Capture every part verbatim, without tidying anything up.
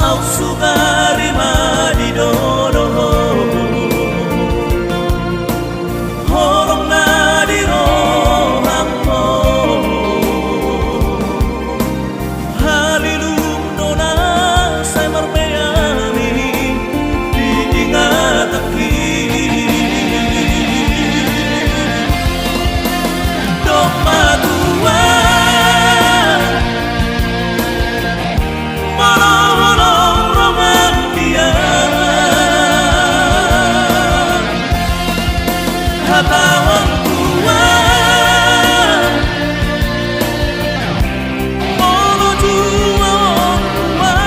Au sugari ma di dohot ho, holong na di rohangku. Haliluon do na sai marmeami di ingatanki. Domma Tuhan, molo holong roham dia, hatahon Tuhan, molo jual Tuhan.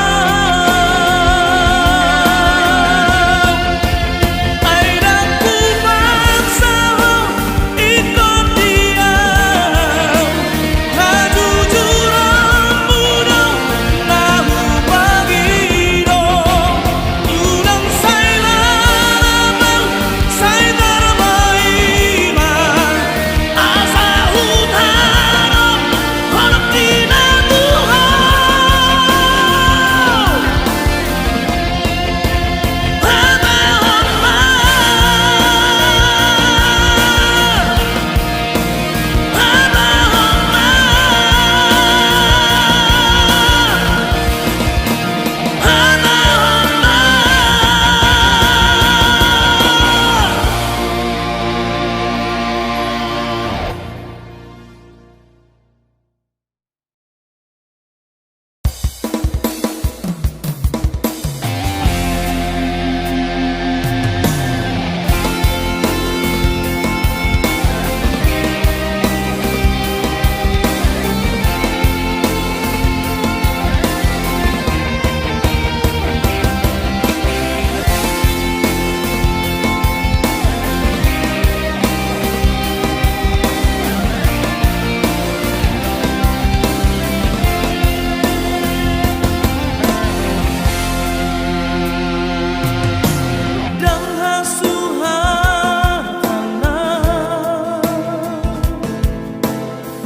Ndang hasuhatna,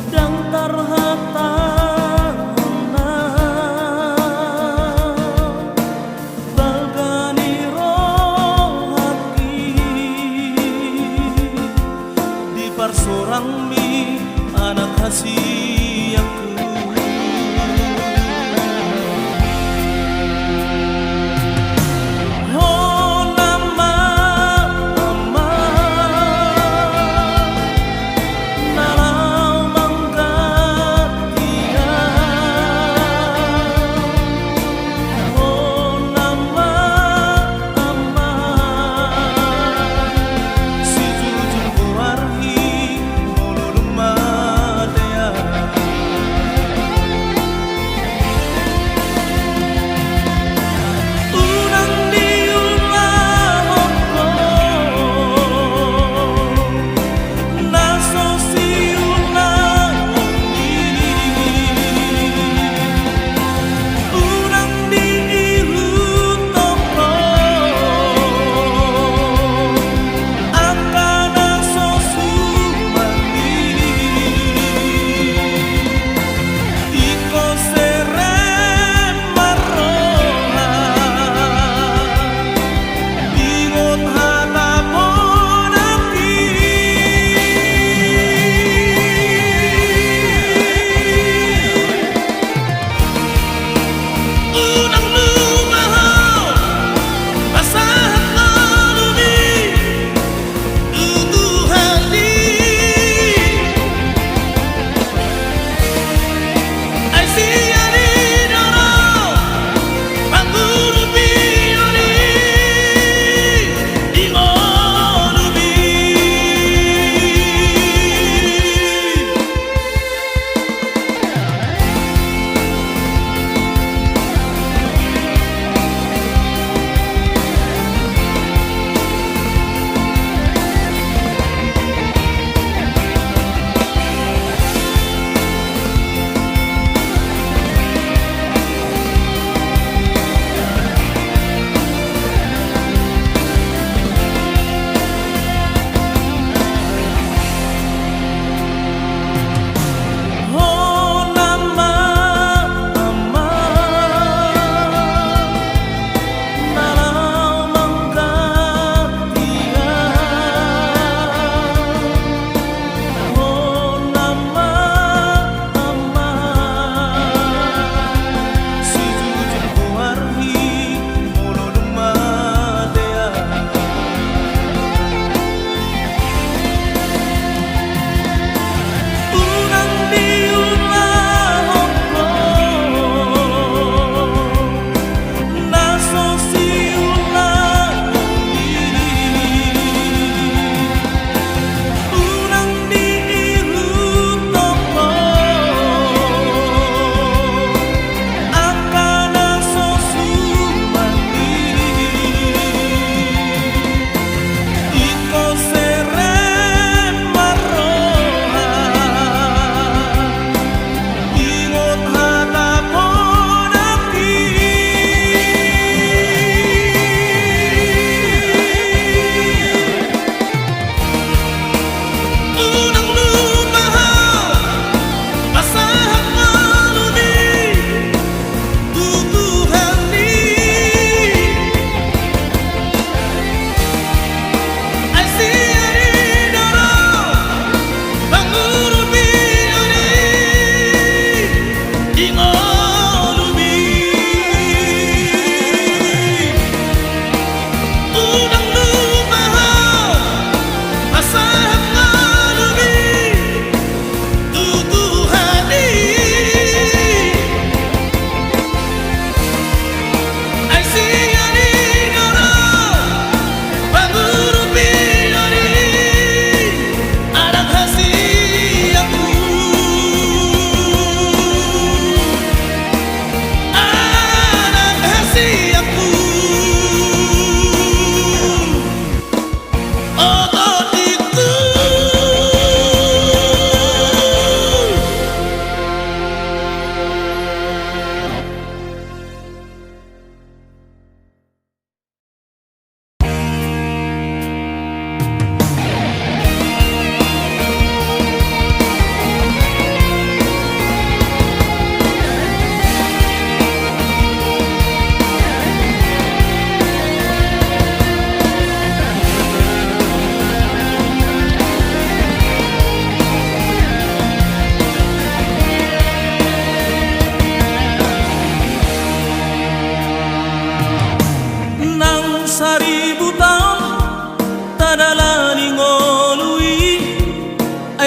ndang tarhatahonna, balga ni rohangki di parsorangmi anak hasianku. Ho nama, Ama, na laho mangganti au. Ho nama, Ama, sijujur goarhi molo dung mate au.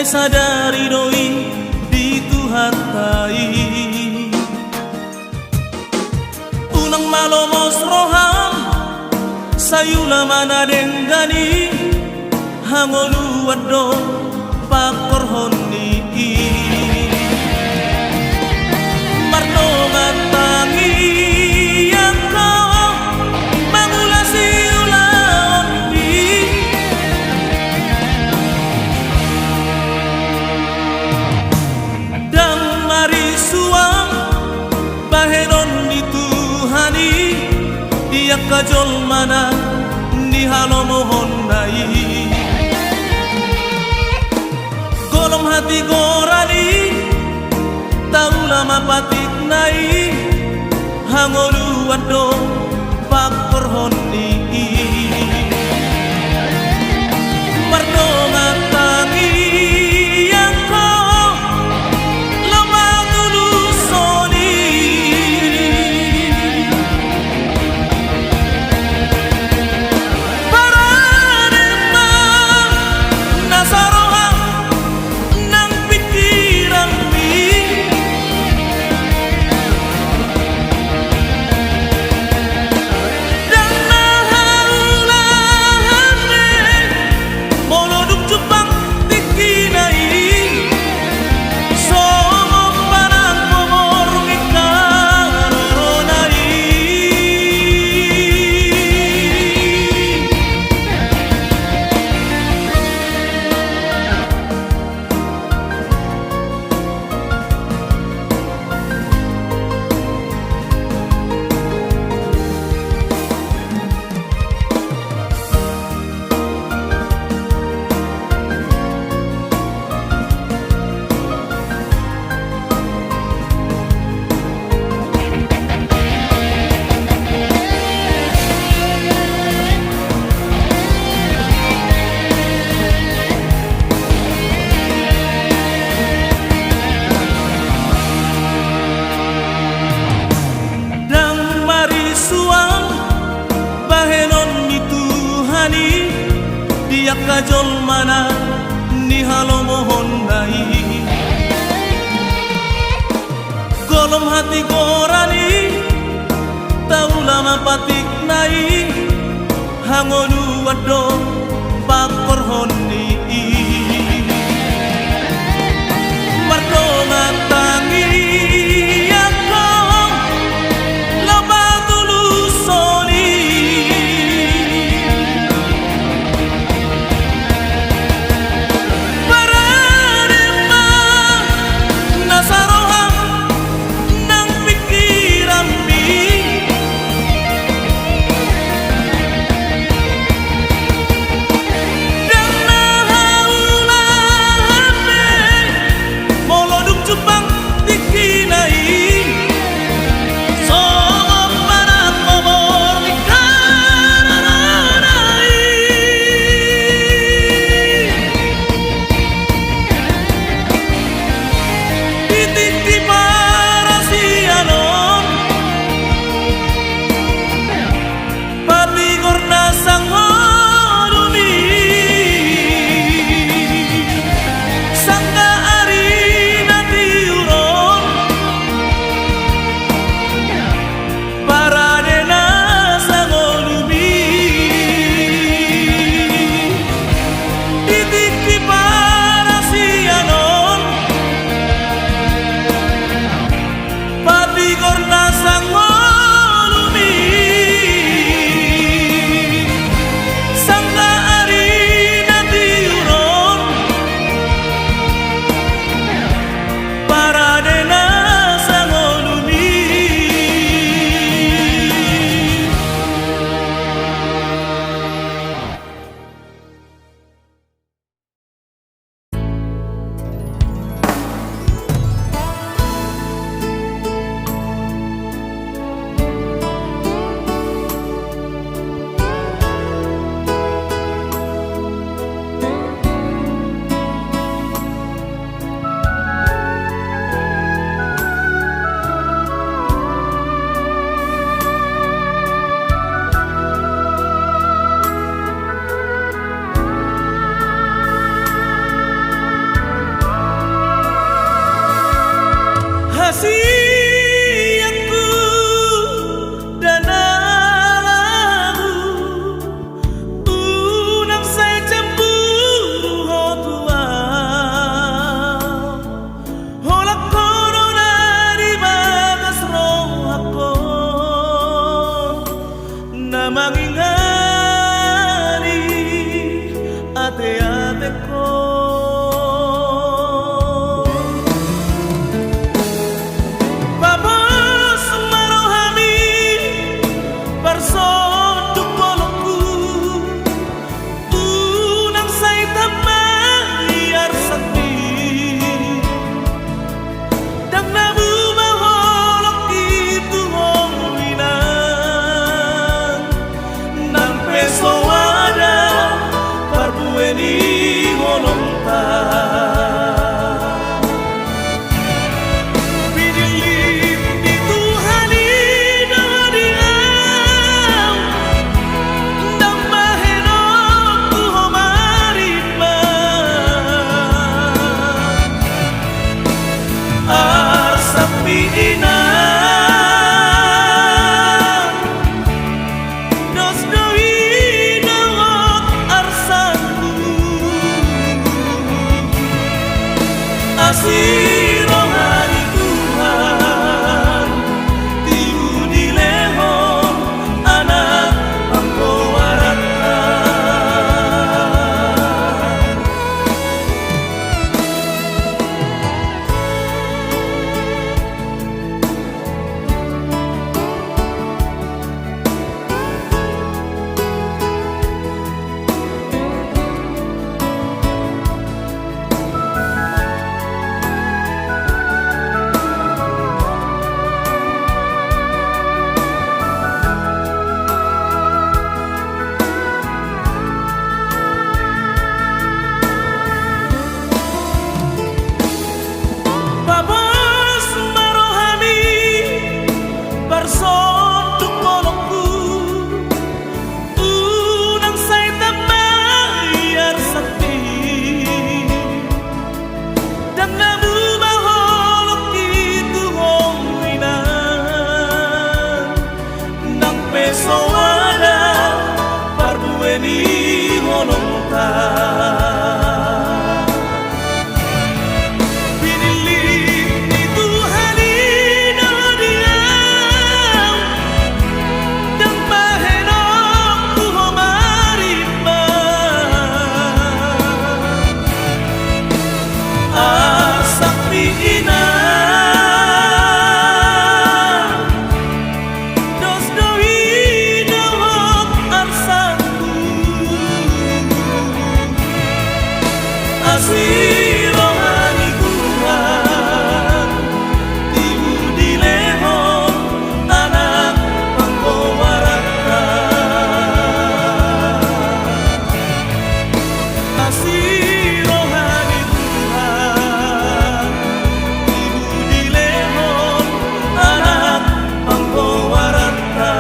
sadari do i di Tuhanta i. Unang malomos roham, sai ula ma na denggan i, hangoluan do pangkorhon ni i. Mardongan tangiang ho mangula siulaon i. Ndang marisuang bahenon ni Tuhan i di angka jolma na nihalomohonna i. Golom hatigoran i, taula ma patikna i, hangoluan do pangkorhon ni i. Mardongan tangiang ho, laho patuluson i. Paradema na saroha nang pingkiranmi. Ndang na haulahan be molo dung jumpang tingkina i. Songon panang momor ni harorona i. Ndang marisuang bahenon ni Tuhan i di angka jolma na nihalomohonna i. Golom hatigoran i, taula ma patikna i, hangoluan do pangkorhon ni i. Mardongan tangiang ho, laho patuluson i. Paradema na saroha nang pingkiranmi. Inang, dos do i dohot arsangku. Asi roha ni Tuhan, tibu dilehon anak panggoaranna. Papos ma rohami, parsonduk holongku, unang sai tambai arsakmi. Ndang na muba holongki tu ho, Inang, nang pe so adong parbue ni holongta. Pinillit ni Tuhan i do di ahu, ndang bahenonku ho marimba. Arsakmi, Inang, dos do i dohot arsangku. Asi roha ni Tuhan, tibu dilehon anak panggoaranna. Asi roha ni Tuhan, tibu dilehon anak panggoaranna.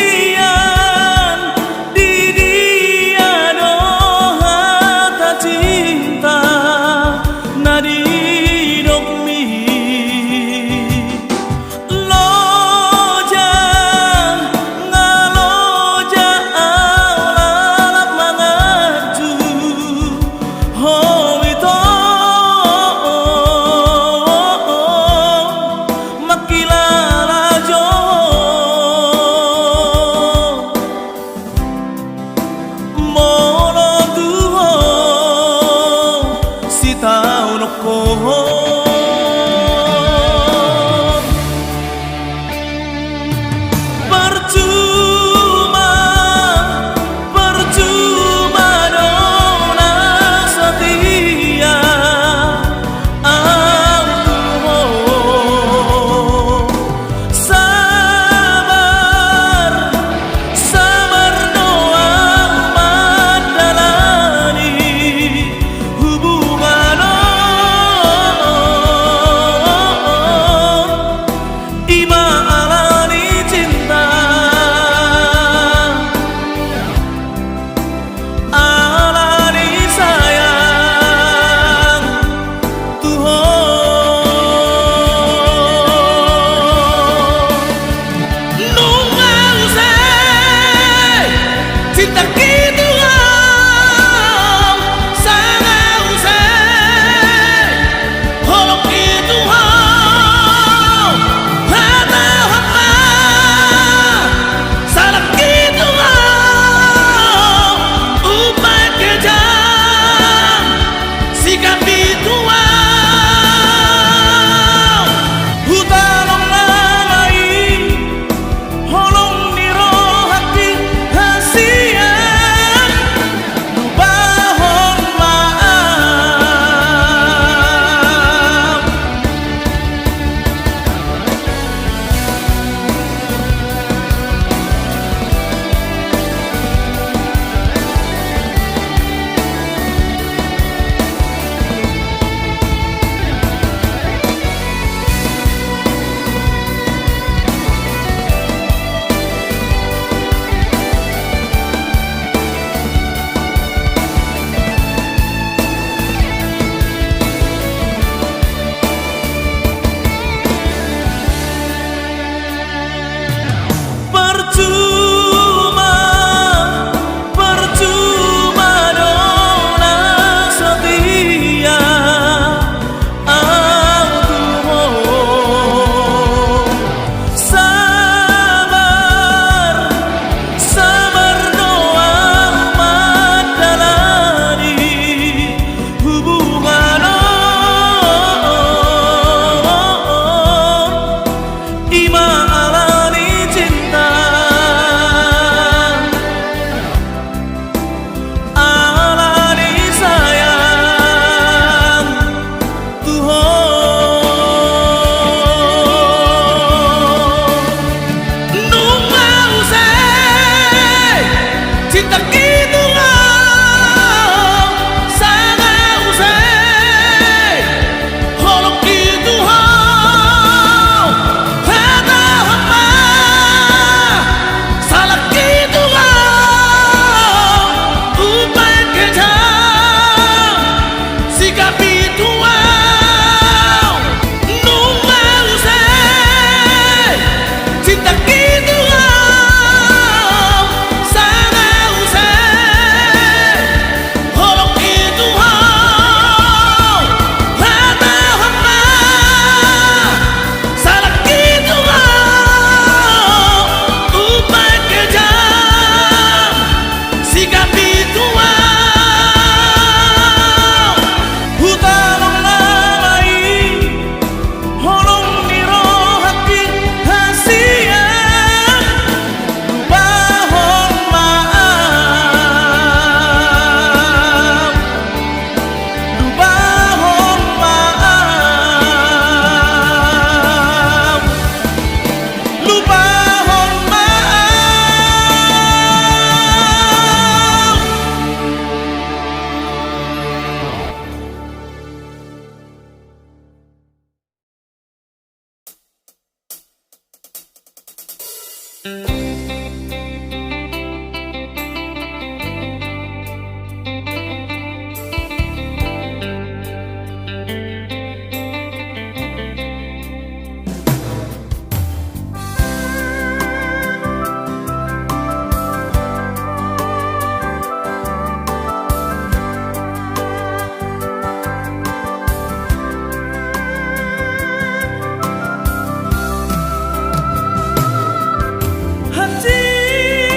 Hasian, di dia do hata cinta na didokmi? Loja, nga loja au lalap manganju ho ito, mangkilala jo. Molo tu ho sitaonon ho, percuma, percuma do na setia. Au tu ho sabar, sabar do au mandalani hubungan on.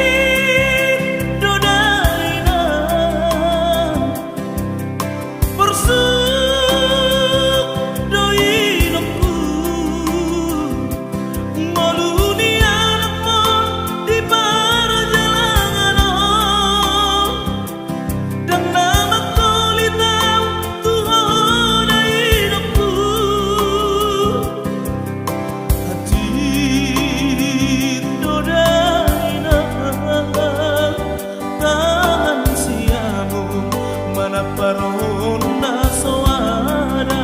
Hansit do dainang, porsuk do inongku, ngolu ni anakmon di parjalangan on. Ndang na mangkolit au tu ho dainongku. Hansit do dainang, tangan siamun manampar on na so ada.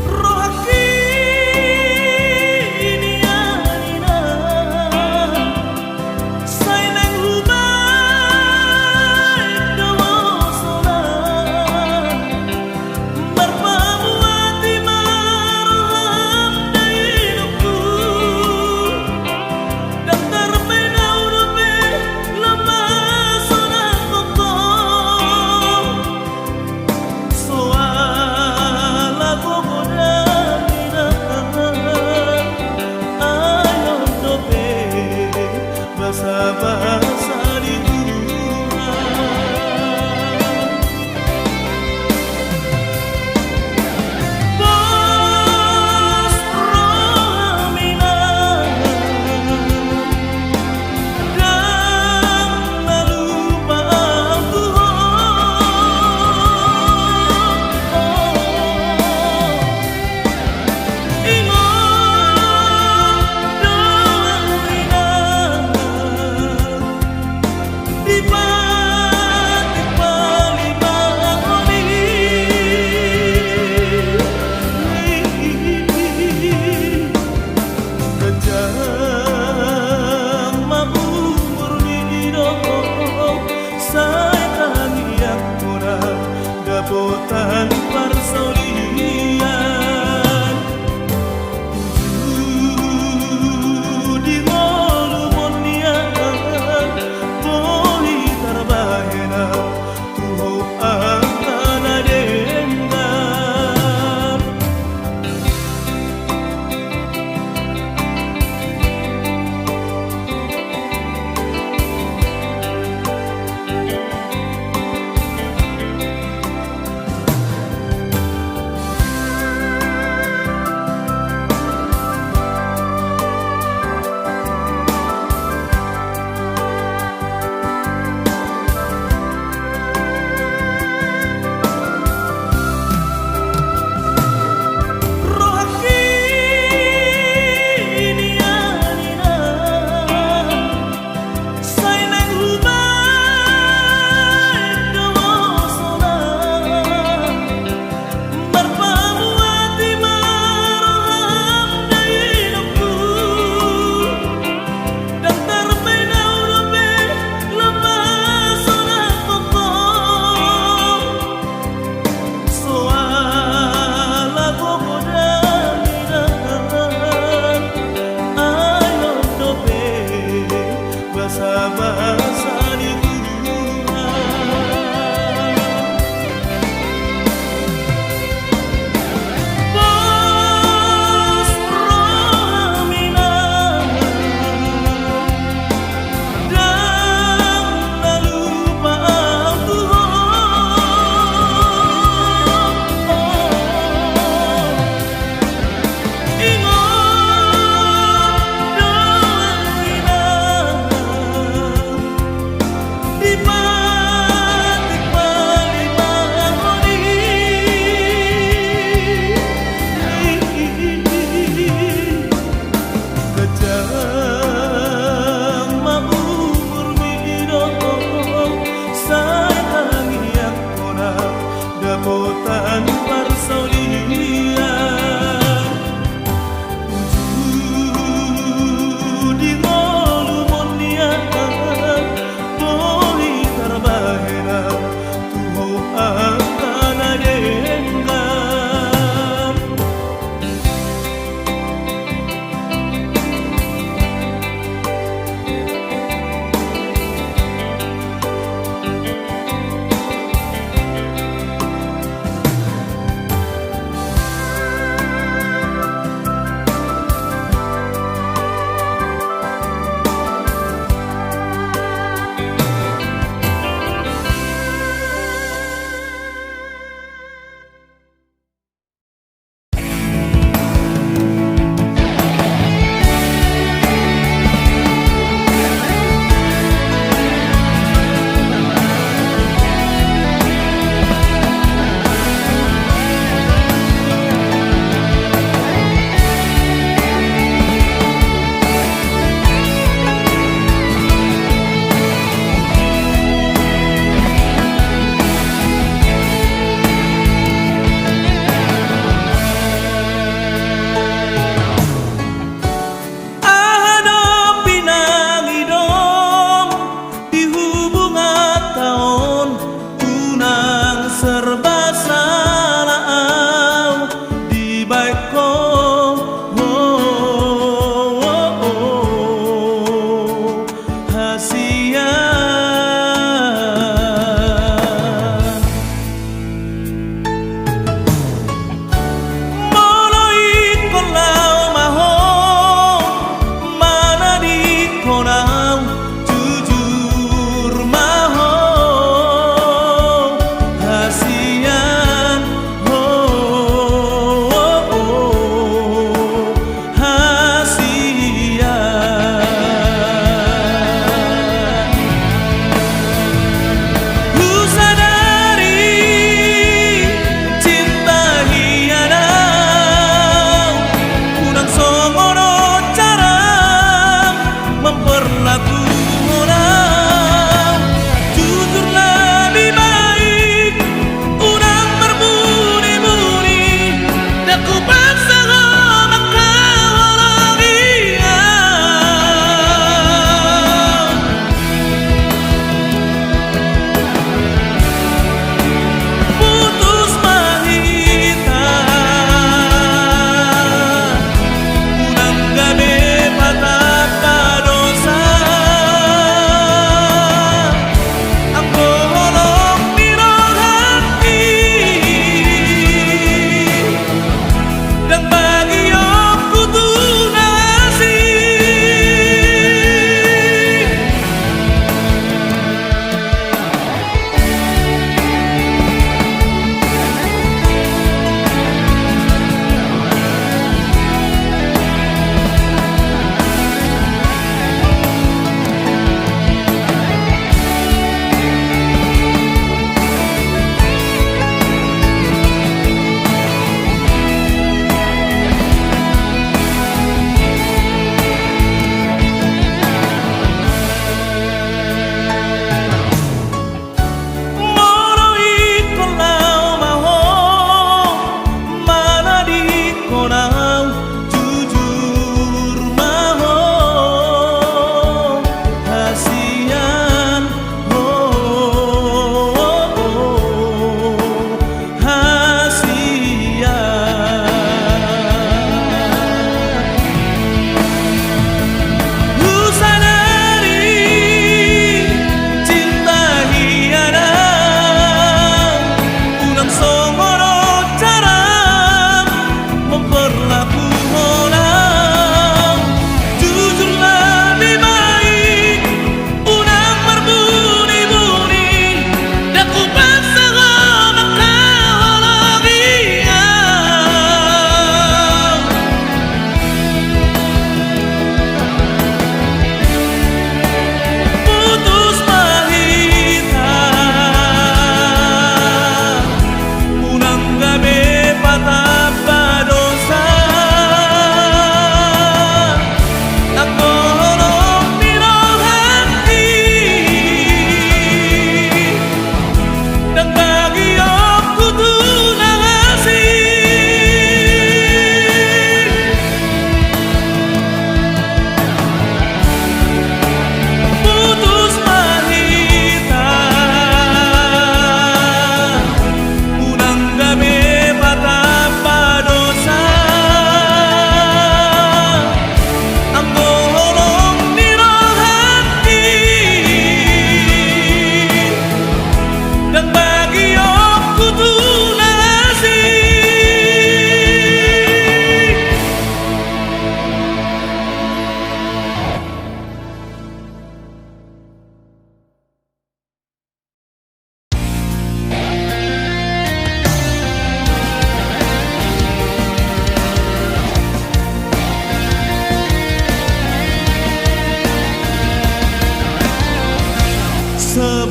Rohangki nian inang, sai naeng hubaen do ho solang. Marpamuati ma roham dainongku, ndang tarbaen au dope lomo sonang ho. Soal ahu godang inang, ai on dope basabasa di Tuhan. Pos roham inang, ndang na lupa ahu tu ho. Ingot do ahu inang, di patik palimahon i. Ganjang ma umur ni didok, sai tangiang hona dapotan parsaulian. Tuju di ngolumon nian, boi tarbahen au tu ho angka na denggan.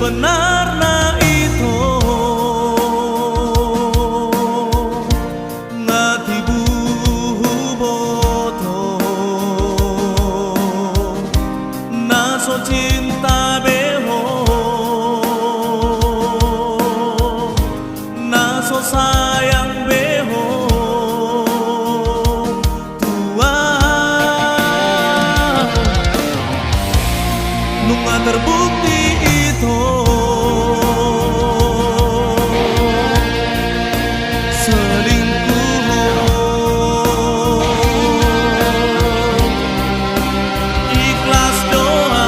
Sebenarna ito nga tibu huboto na so cinta be ho, na so sayang be ho. Tuhan, nunga terbukti ito selingkuh ho. Ikhlas do au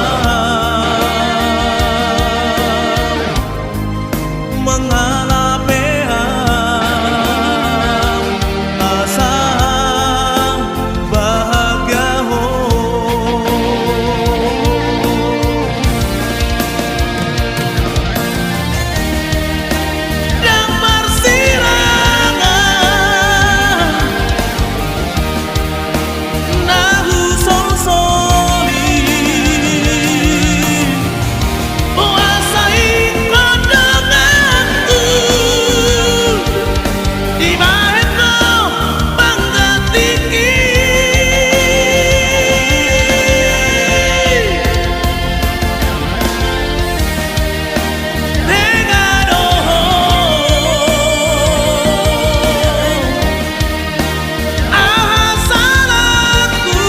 mangalape au asa bahagia ho. Ndang marsirangan na husolsoli, boasa ingkon donganku dibahen ho panggantingki. Tega do ho. Aha salangku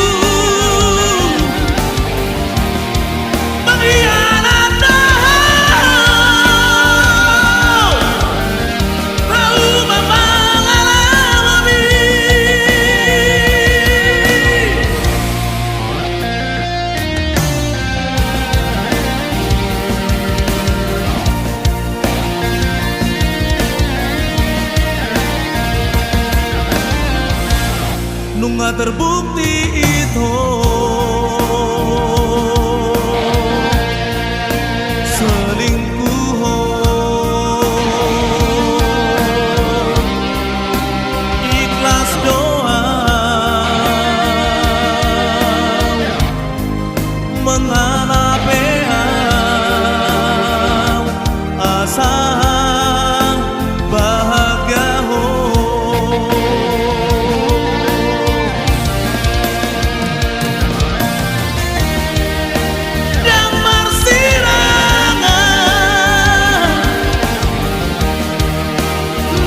manghianat ho? Hau ma pangalahonami. Nunga terbukti ito selingkuh ho. Ikhlas do au mangalape au asa bahagia ho. Ndang marsirangan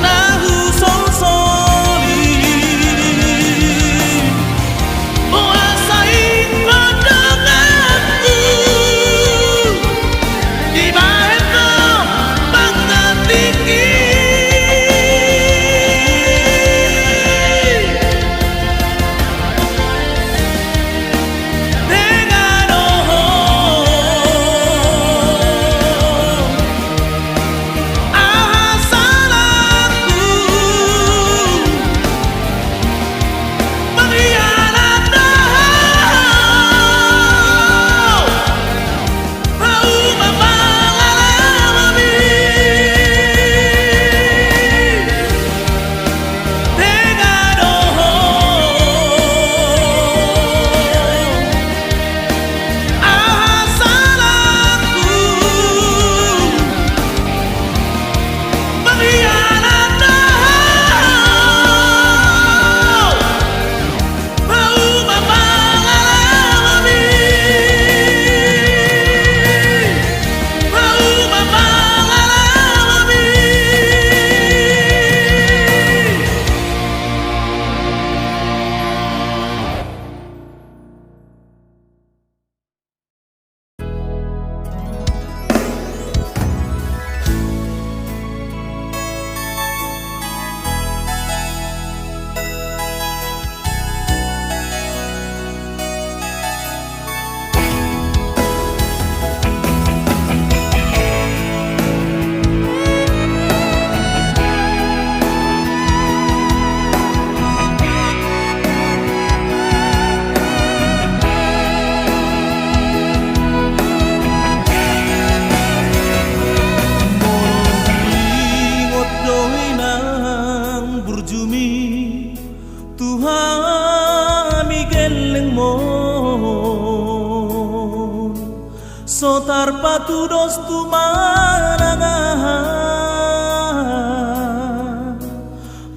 na husolsoli, boasa ingkon donganku dibahen ho panggantingki. Tega do ho. Aha salangku manghianat ho? Hau ma pangalahonami. Tega do ho. Aha salangku manghianat ho? Hau ma pangalahonami. Hau ma pangalahonami. Molo huingot do inang burjumi tu hami gellengmon, so tarpatudos tu ma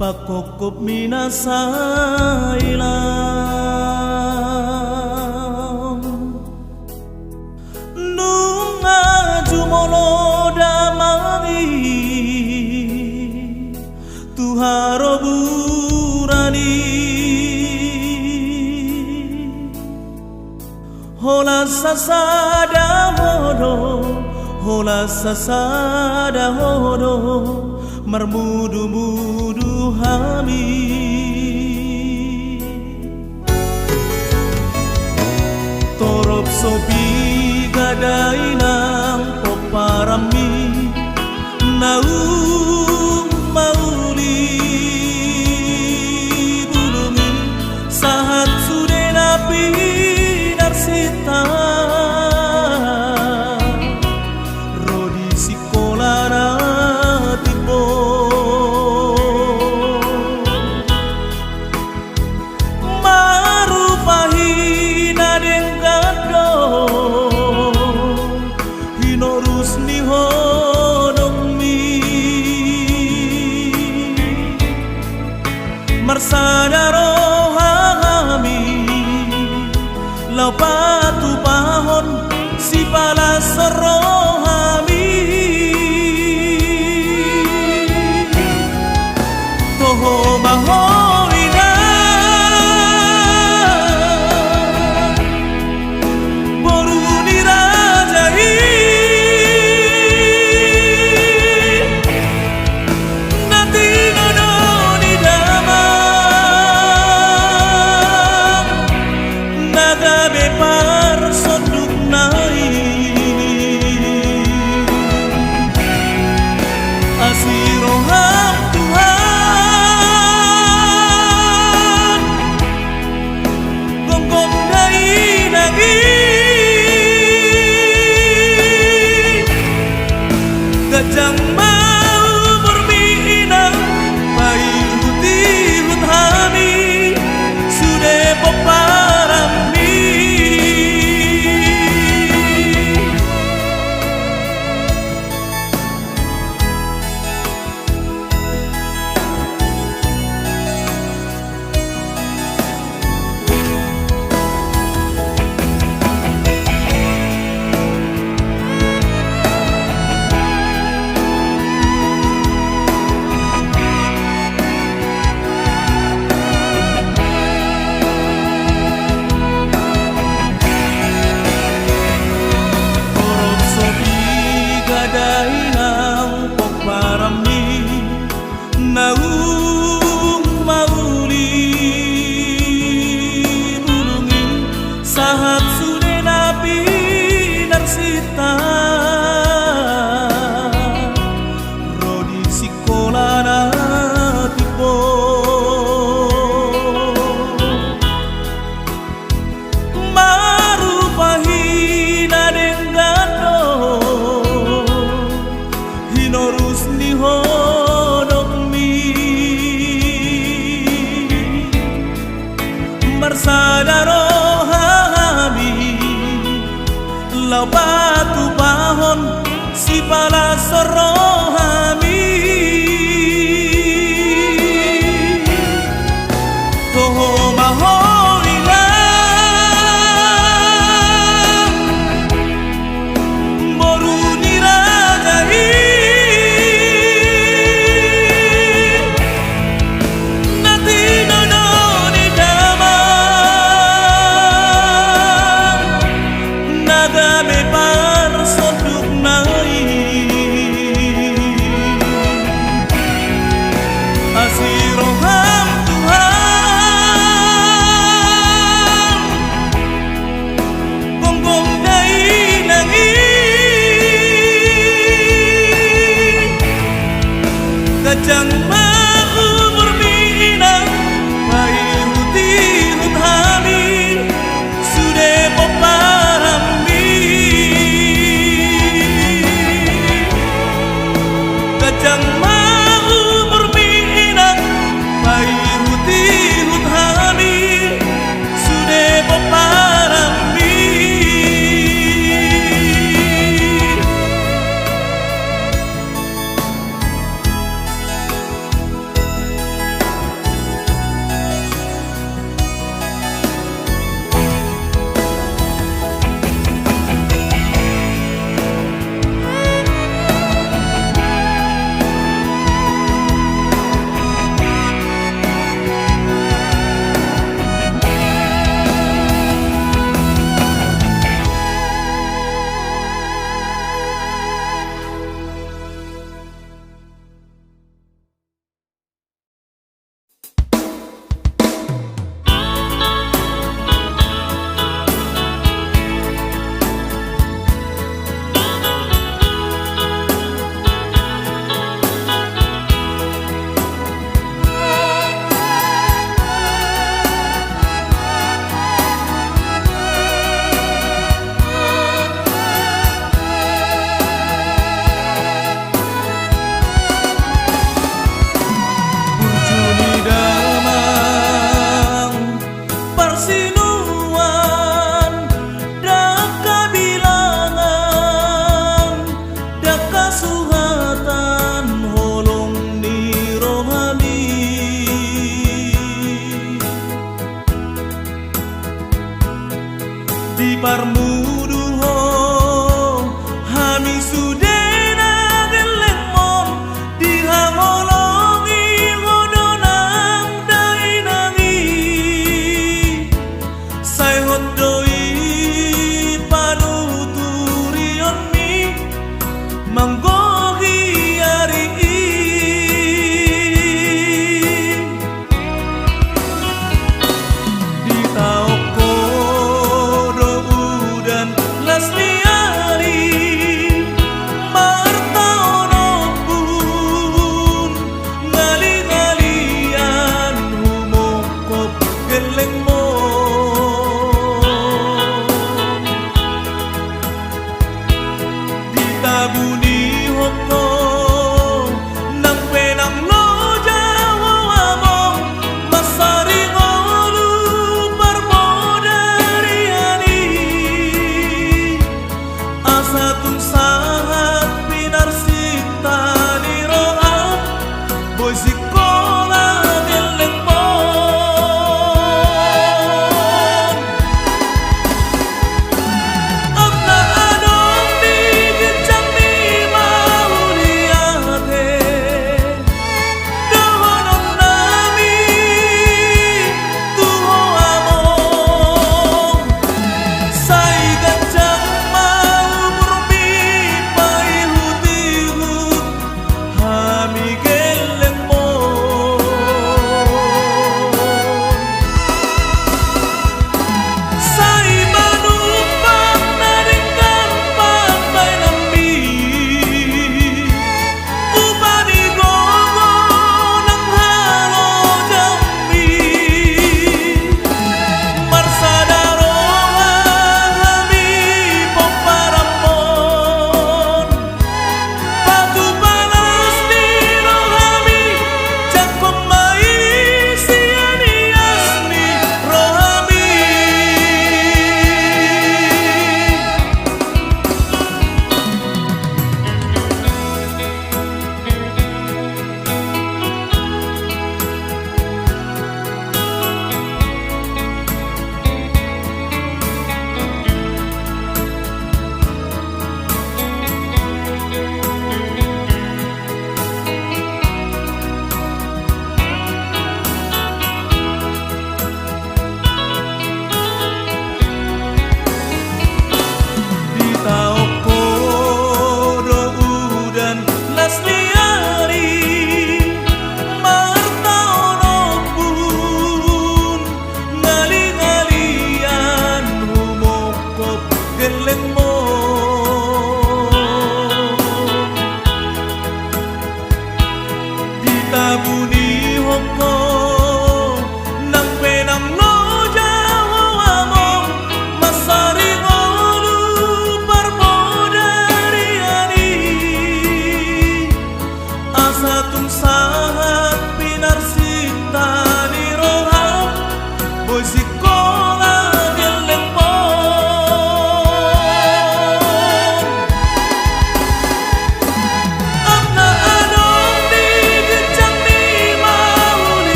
Pangkophopmi na sailam. Nunga jumolo damang i tu haroburan i. Holan sasada ho do, holan sasada ho do, marmudumudu hami. Torop so piga dainang pomparanmi, naung mauli bulung i, sahat sude na pinarsinta ro di sikola na timbo. Marupahi na denggan do hinorus ni holongmi. Marsada rohami laho patupahon sipalashon rohami. Toho ma ho inang, boru ni raja i, na tinodo ni damang na gabe pa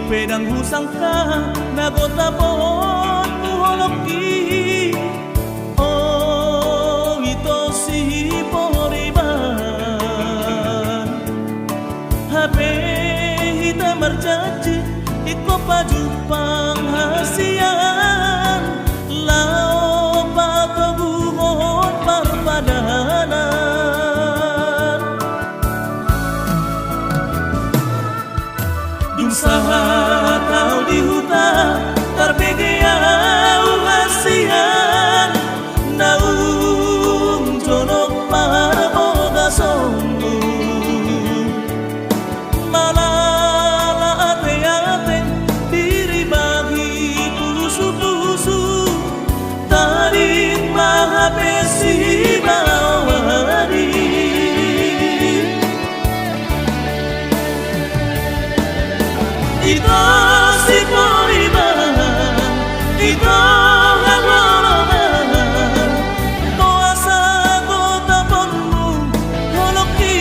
Pe ndang husangka na gotap on muholongki, o ito siporiban. Hape hita marjanji ingkon pajumpang hasian, laho patoguhon parpadanan. Dung sahat ahu di huta, tarbege ahu hasian, naung jonok parbogasonmu. Malala ateate, diribahi pusupusu, tading ma hape sibaoan i. Ito siporiban, ito hagolongan, boasa gotap on muholongki?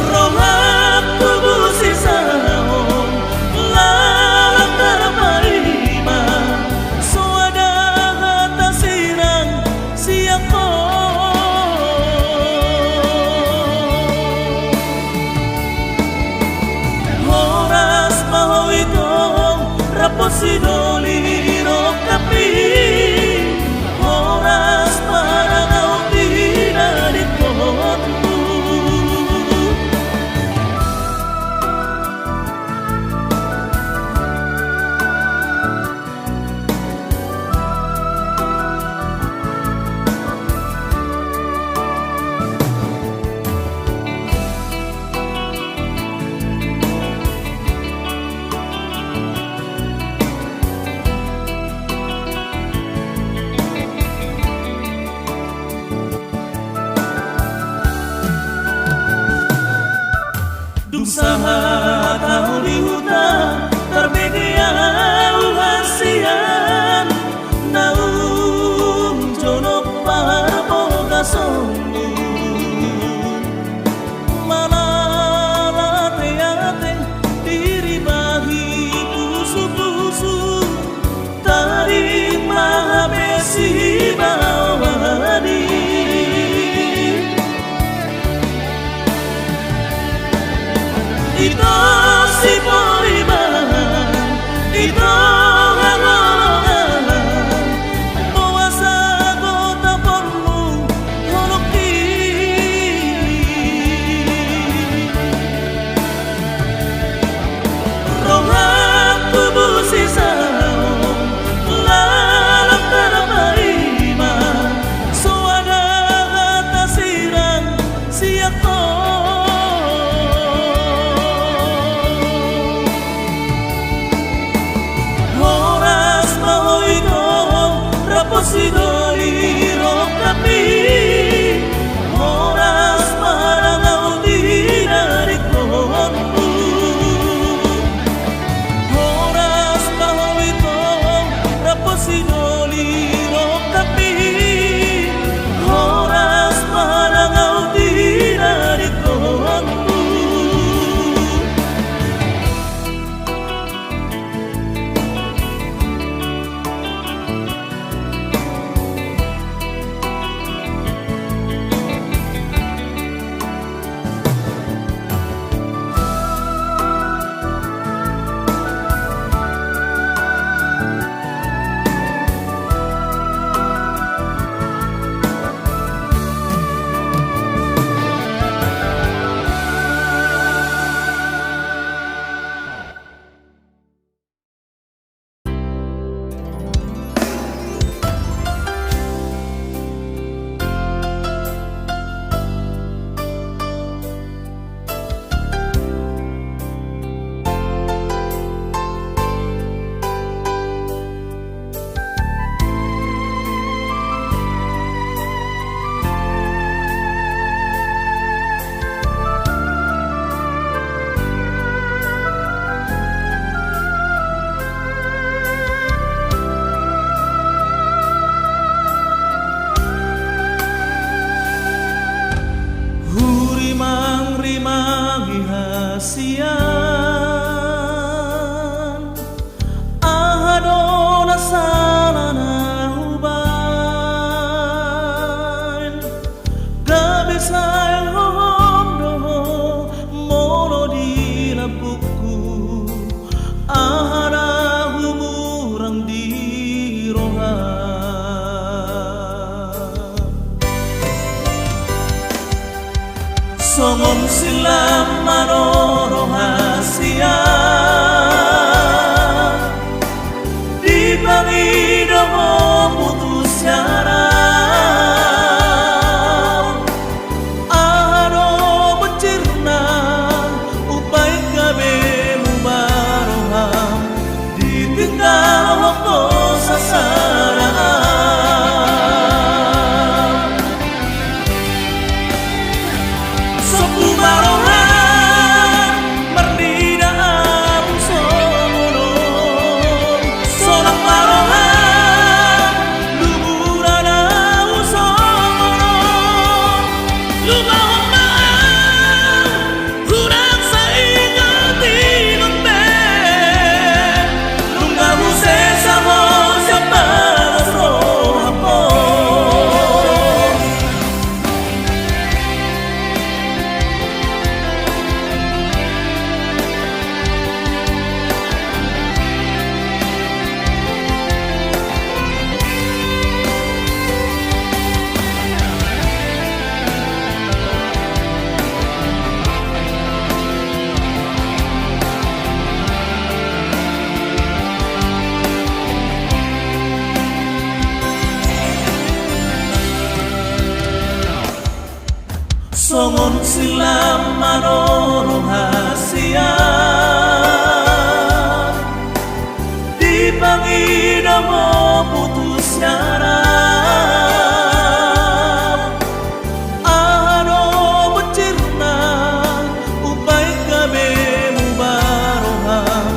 Roham tubu sisaon, lalap tarpaima, soada hata sirang sian ho. Horas ma ho ito, rap sidoli rongkapmi, horas ma nang ahu tinadingkonmu. Dung sahat ahu di huta, tarbege ahu hasian, naung jonok parbogasonmu. Malala ateate, diribahi pusupusu, tading ma hape sibaoan i. Ito siporiban, ito hagolongan, boasa gotap on muholongki? Roham tubu sisaon, lalap tarpaima, soada hata sirang sian ho. Horas ma ho ito, rap sidoli rongkapmi, horas ma nang ahu tinadingkonmu. Horas ma ho ito, rap sidoli rongkapmi, horas ma nang ahu tinadingkonmu. Sian aha do na sala na hubaen? Gabe sai hohom do ho molo di lambungku, aha na humurang di roha. Songon silam ma do roha sian dipangido ho putus siara. Aha do bonsirna, umbaen gabe muba roham, ditinggalhon ho sasaran. Sombu ma roha marnida ahu songon on. Solang ma roha, lubu na ahu songon on. Lubahon ma ahu, unang sai ingot-ingot be. Nunga husesa ho sian bagas rohangku. Songon silam ma do roha sian dipangido ho putus siara. Aha do bonsirna, umbaen gabe muba roham,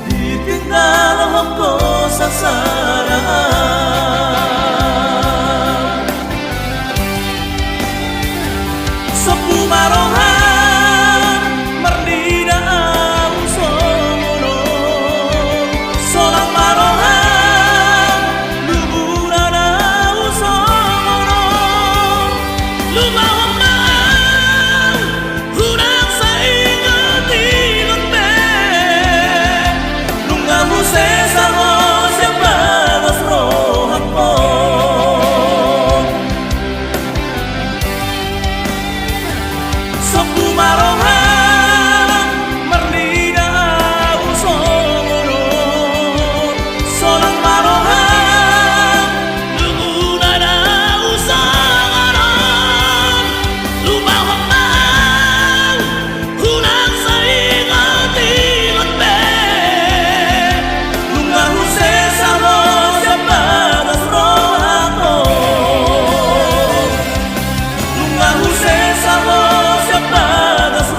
ditinggalhon ho sasaran. Sombu ma roha, marnida ahu songon on. Solang ma roha, lubu na ahu songon on. Lubahon ma ahu, unang sai ingot-ingot be. Nunga husesa ho sian bagas rohangku. Sombu ma roha, marnida ahu songon on. Solang ma roha, lubu na ahu songon on. Lubahon ma ahu, unang sai ingot-ingot be. Nunga husesa ho sian bagas rohangku. Nunga husesa ho sian bagas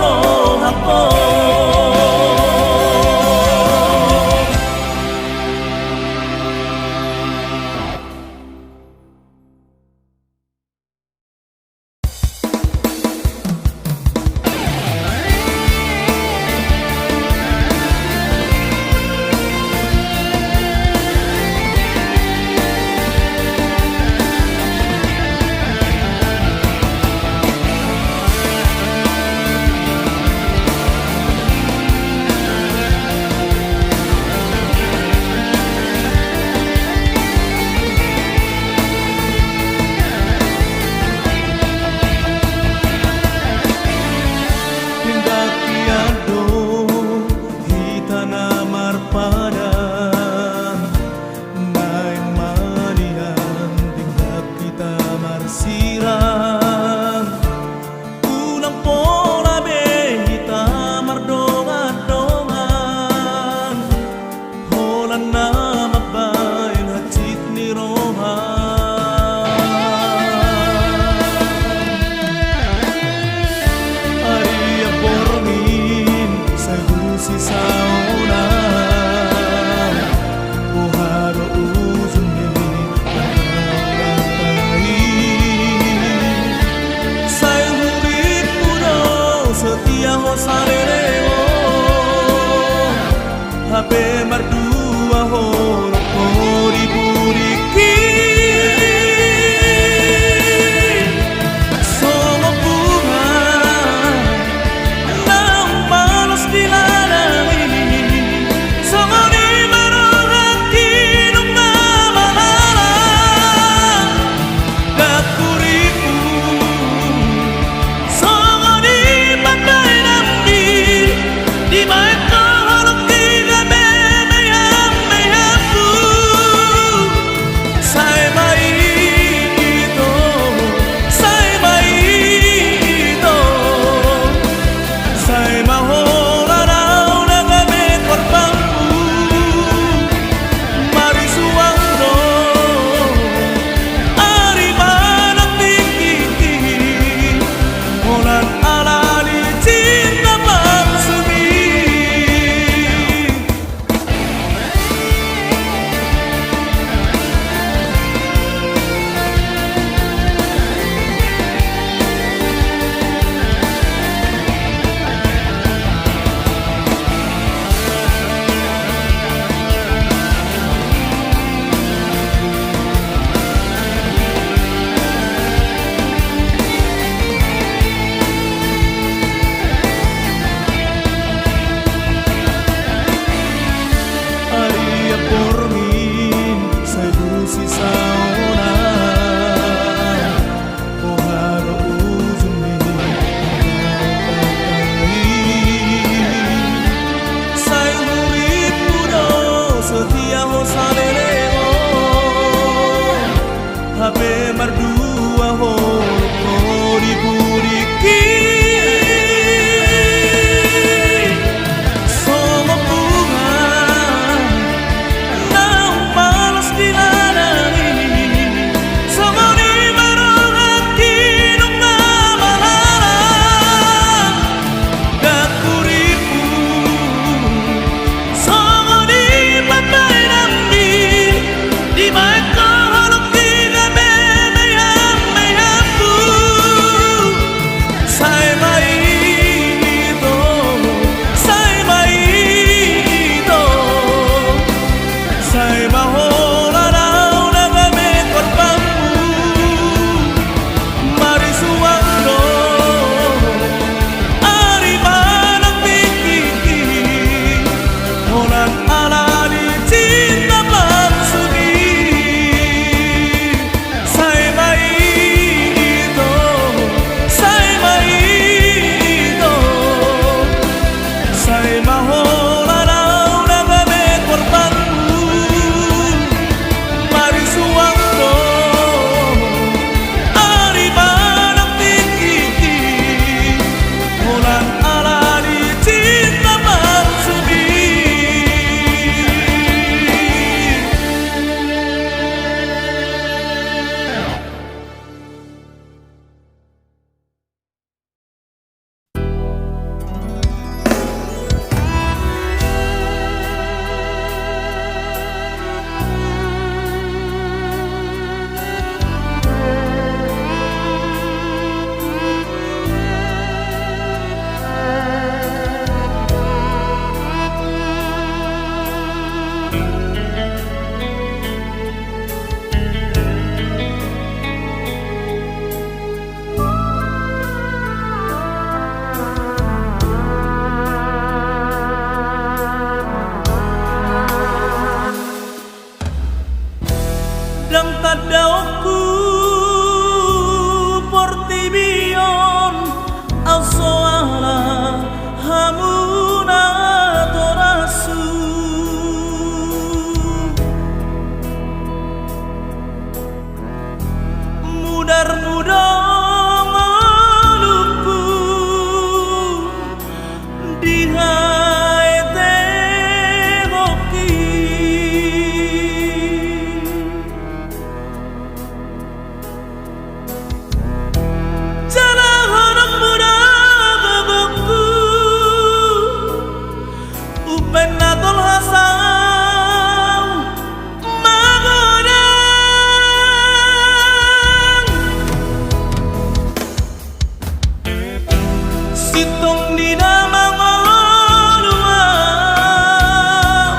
Sintong ni na mangolu au,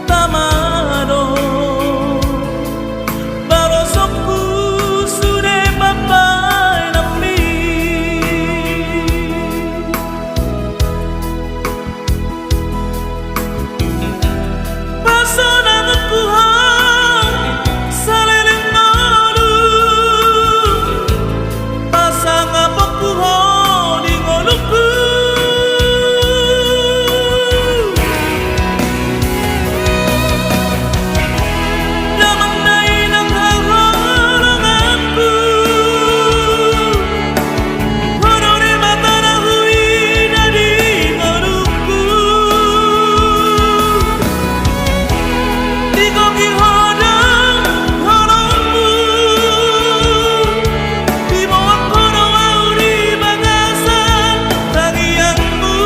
tama do, barosonku sude papainanmi. Pasonangonku ho saleleng ngolu, pasangaponku ho di ngolungku. Damang dainang haholonganku, ho do Debata na huida di ngolungku. Digohi ho do holongmu, diboan ho do au di bagasan tangiangmu.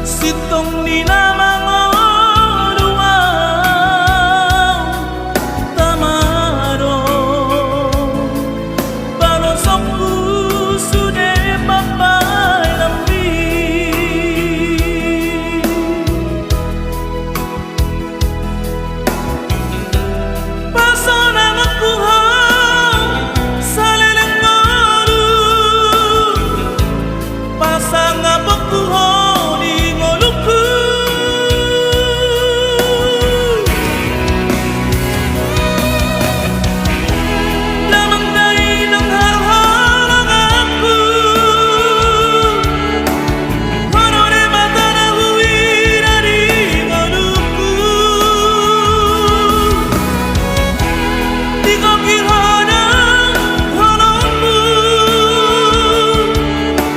Sintong ni na mangolu au, tama do, barosonku sude papainanmi. Pasonangonku ho saleleng ngolu, pasangaponku ho di ngolungku. Damang dainang haholonganku, ho do Debata na huida di ngolungku. Digohi ho do holongmu,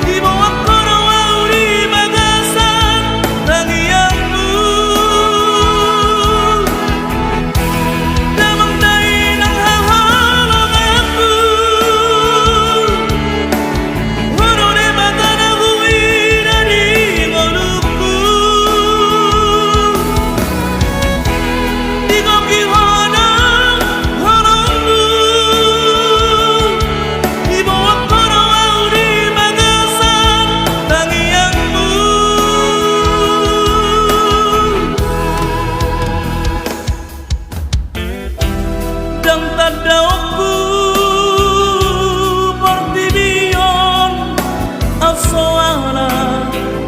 diboan ho do au di bagasan tangiangmu. Damang dainang haholonganku, ho do Debata na huida di ngolungku. Digohi ho do holongmu, diboan ho do au di bagasan tangiangmu. Ndang tandaonku portibi on, asa ala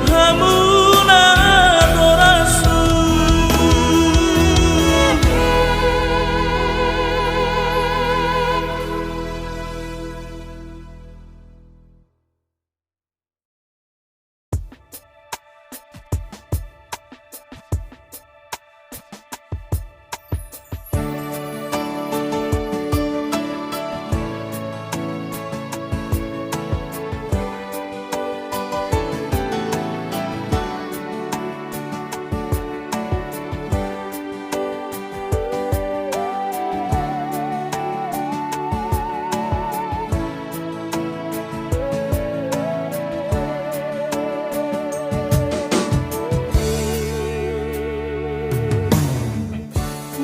hamu natorashu.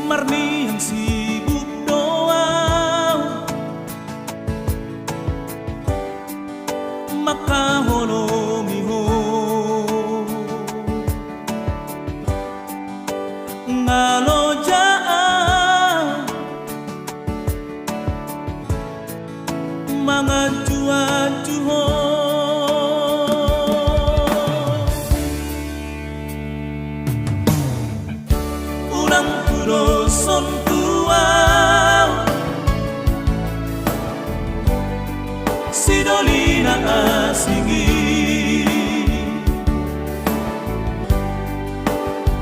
Marniang sibuk do au mangkaholongi ho, nga loja au manganju-anju ho. Unang hudoshon tu au sidoli na asing i.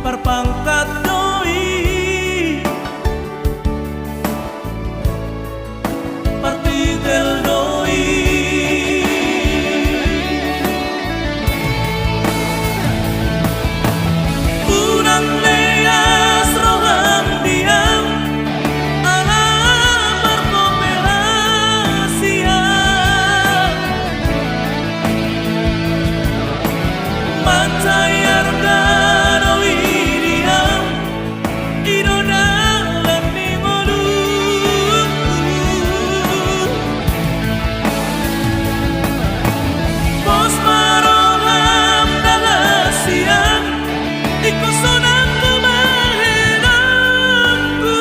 Parpangkat do i, partitel do i. Unang leas roham di au, ala markooperasi au. Mansai arga do i di au, i do dalan ni ngolungku. Pos ma roham da hasian, ingkon sonang do bahenonku.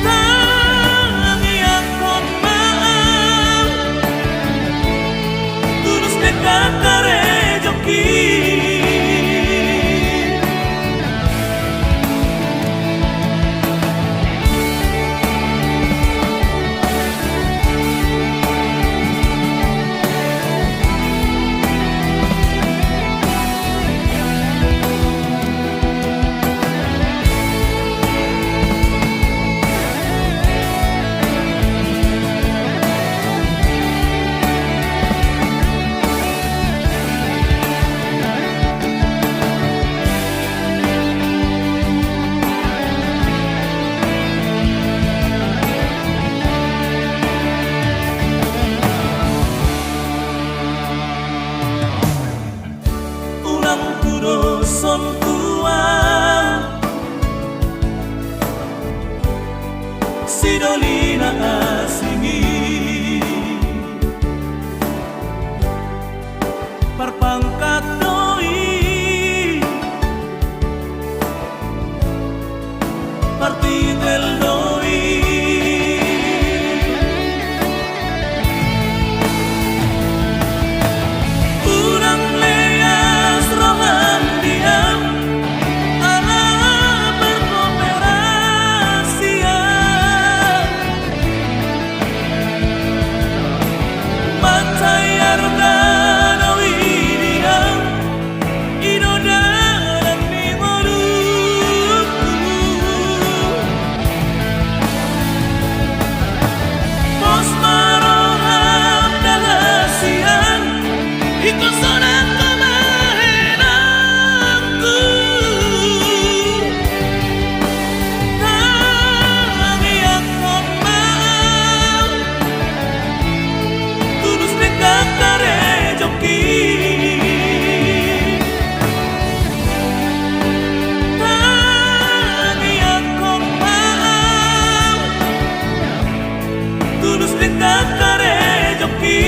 Tangiangkon ma au, tulus denggan karejongki. Unang tudoshon tu au sidoli na asing i. Parpangkat do i, partitel do i. Unang leas roham di au, ala markooperasi au. Mansai arga do i di au, i do dalan ni ngolungku. Pos ma roham da hasian, ingkon sonang do bahenonku. Tangiangkon ma au, tulus denggan karejongki. Tangiangkon ma au, tulus denggan karejongki.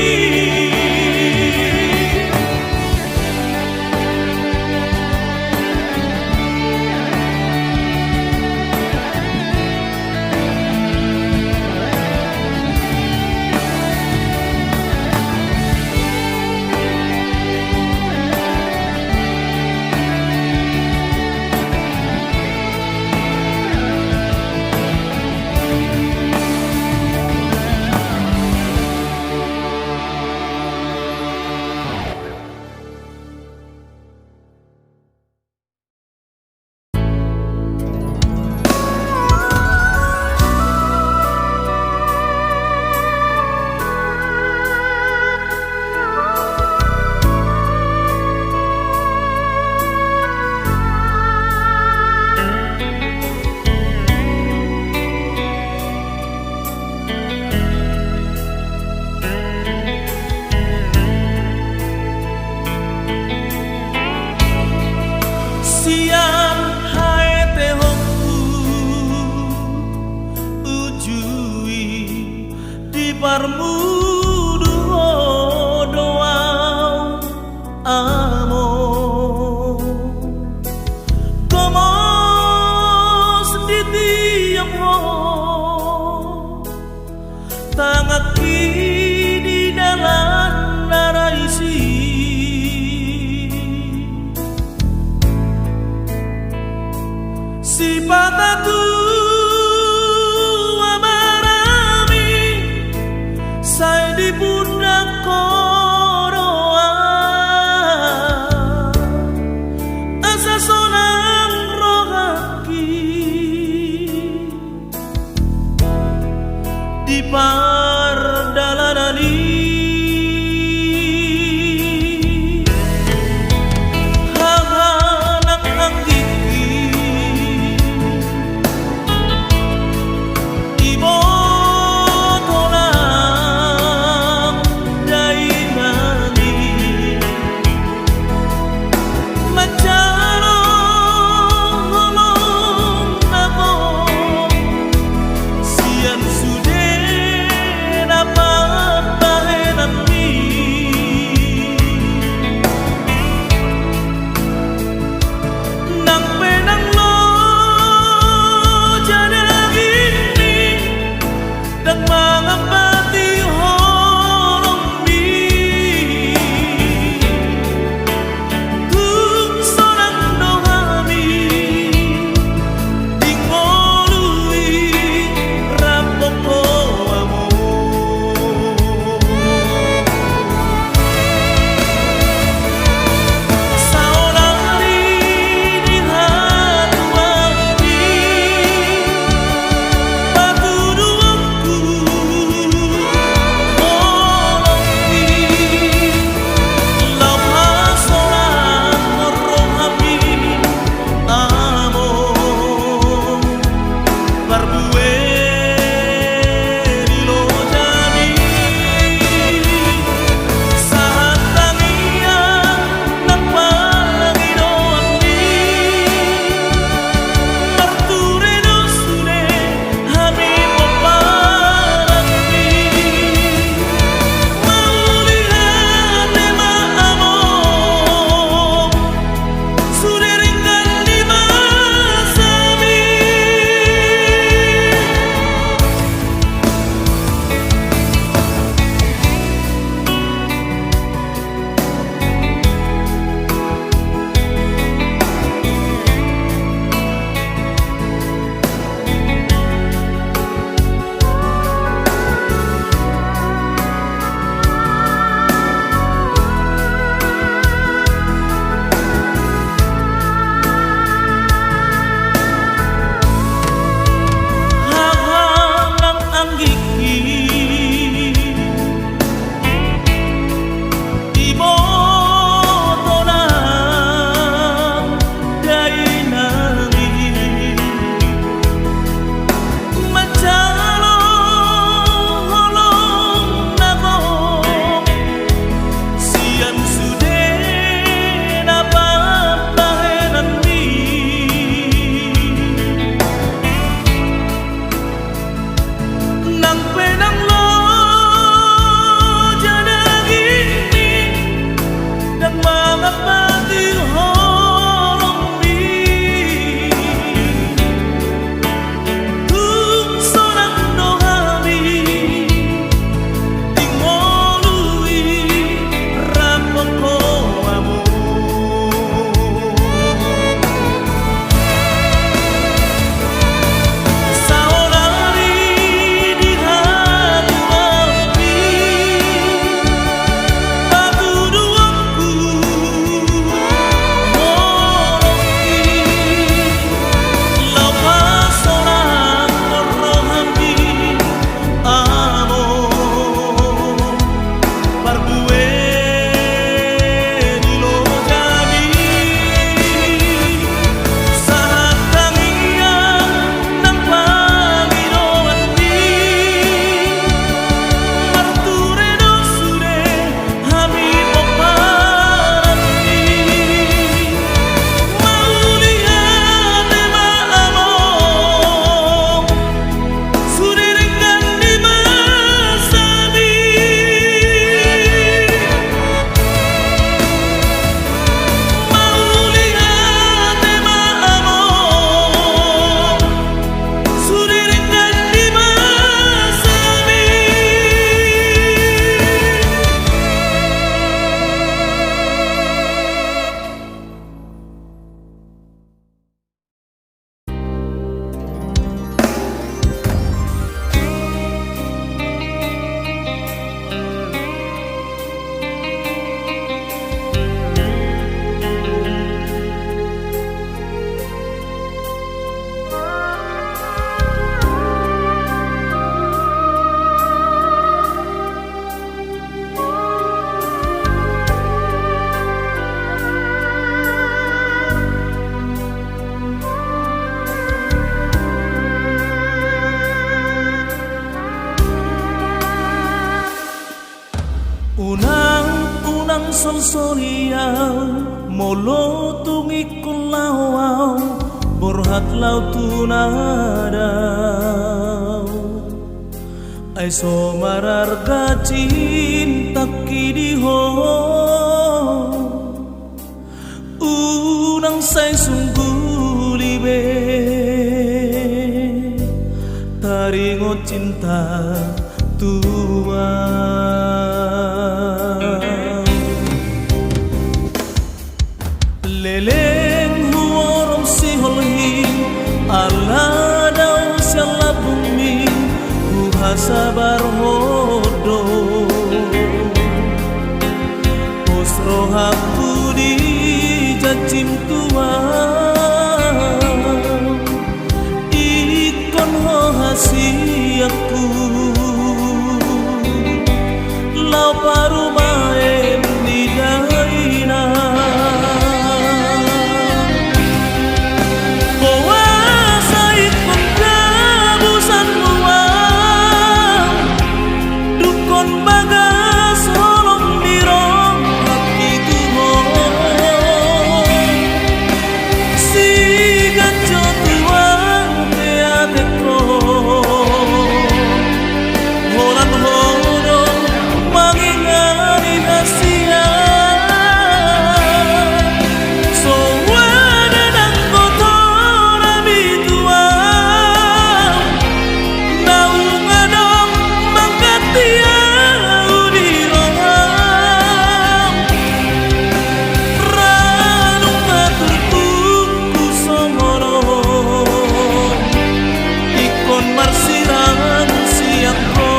Sian haetehonku uju i, diparmudu Ho do au, Among. Gomos ditiop Ho tanganki di dalan na ra isi. Sipata tua barami, sai di pundak Ho do au. Songon i au, molo tung ingkon laho au, borhat laho tu na dao. Ai so mararga cintangki di ho. Unang sai sungguli be, taringot cinta tu au. Leleng huorom siholhi, ala dao sian lambungmi, huhasabar ho do. Pos rohangku di janjim tu au, ingkon ho hasianku, laho parumaen ni dainang. Boasa ingkon gabusanmu au, dungkon bagas holong ni rohangki tu ho. Siganjot tu ateatengkon, holan ho do mangingani hasian. Soada nanggo tonami tu au, naung adong mangganti au di roham. Ra nunga turpukku songon on, ingkon marsirang sian ho.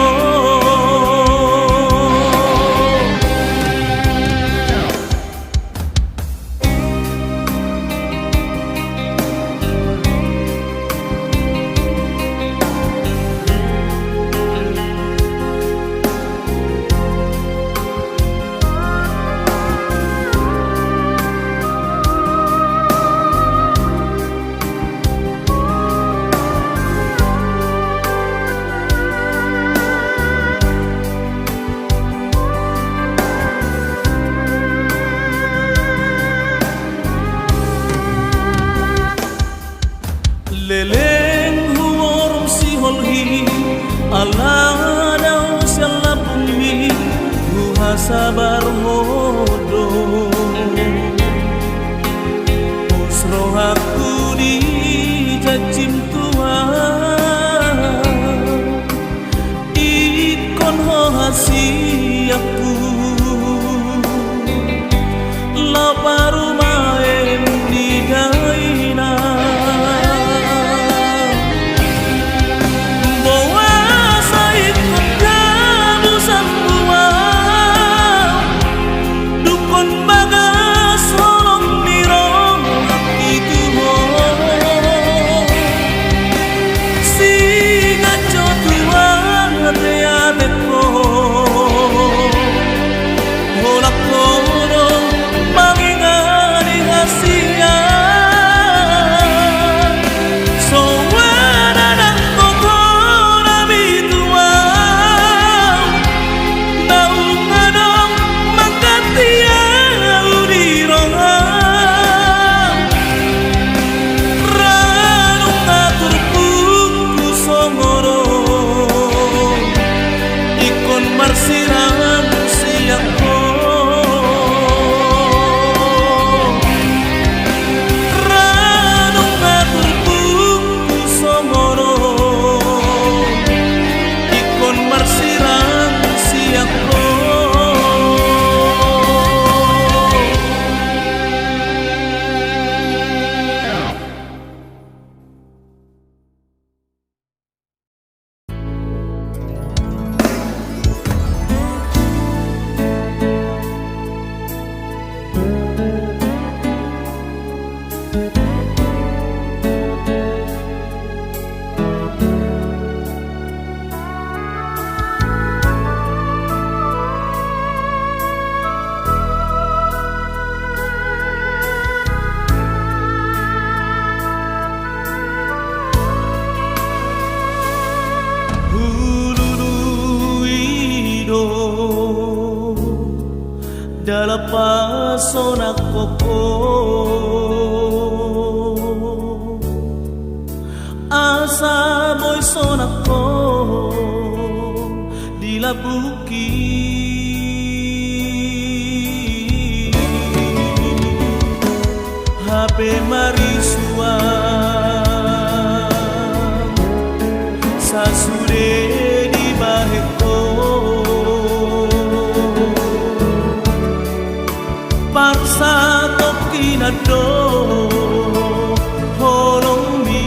Leleng huorom siholhi, ala dao sian lambungmi, huhasabar ho do. Pos rohangku di janjim tu au, ingkon ho hasianku, laho parumaen ni dainang. Boasa ingkon gabusanmu au, dungkon bagas holong ni rohangki tu ho. Siganjot tu ateatengkon, holan ho do mangingani hasian. Soada nanggo tonami tu au, naung adong mangganti au di roham. Ra nunga turpukku songon on, ingkon marsirang sian ho. Ra nunga turpukku songon on, ingkon marsirang sian ho. Hulului do dalan Hape marisuan sasude dibahen ho, parsatongkinan do holongmi.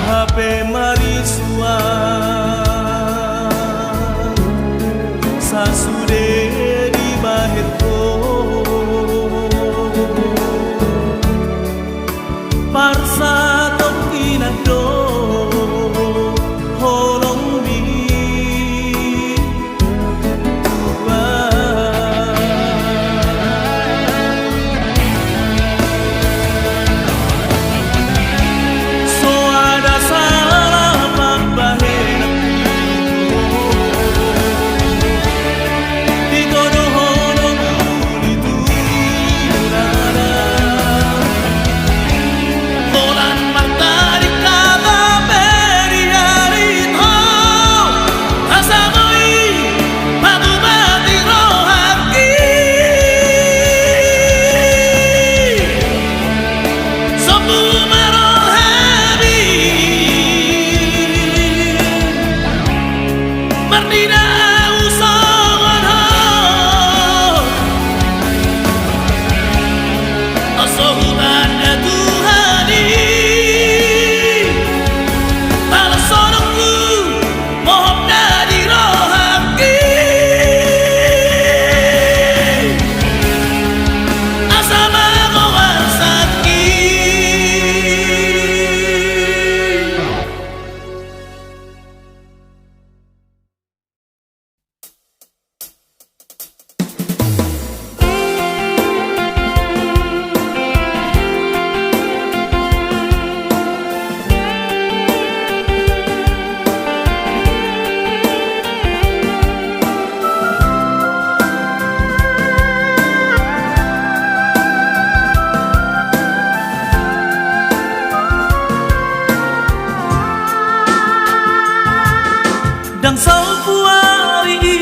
Hape marisuan sasude dibahen ho, parsatongkinan do holongmi. Marnida ahu songon ho, sohutanda Tuhan i, pala songon ho mohop na di rohangki, asa magoar sangki. Ndang salpu ari i